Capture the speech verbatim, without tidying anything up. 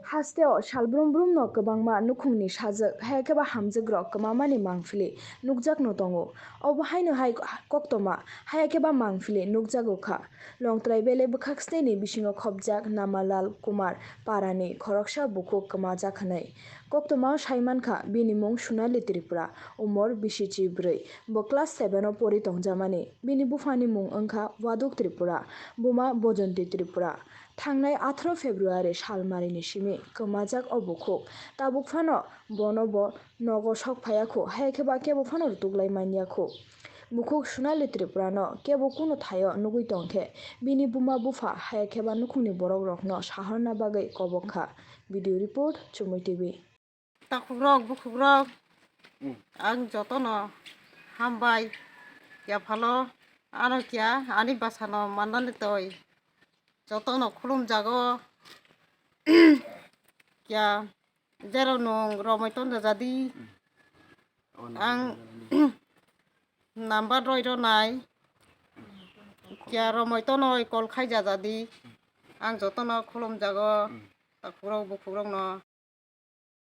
Hasteo salbrum brumno kwbangma nukhungni sajwk, haiya khe ba hamjwkrok kwmamani mangpili nukjakno tongo. Obo haino hai koktoma, haiya khe ba mangpili nukjago kha. Longtrai Valley bwkhak snini bisingo khopjak Namalal Kumar parani khoroksa bukhuk kwmajak hwnwi. Koktomao sai mankha, bini mung Sonali Tripura, umor bisichi bwrwi. Bo class seven o pori tongjamani. Bini buphani mung wngkha Waduk Tripura, buma Bojonti Tripura. Thangnai atharo February salmarini simi kwmajak o bukhuk. Tabuk phano bono bo nogo sok phaiya khu, hai khe ba kebo phano rwtuklai manya khu. Bukhuk Sonali Tripurano kebo kunu thaio nugwi tong khe, bini buma bupha hai khe ba nukhungni borokrokno sahorna bagwi kobok kha. Video report, Chumui T V. Takhukrok, bukhukrok, ang jotono hambai, yaphalo, ano kya, ani bwsano mannani toi, jotono khulumjago, kya, jero nwng romwi tonjajadi, ang number roi rwnai, kya romwi tonwi call khaijajadi, ang jotono khulumjago, takhukrok, bukhukrokno.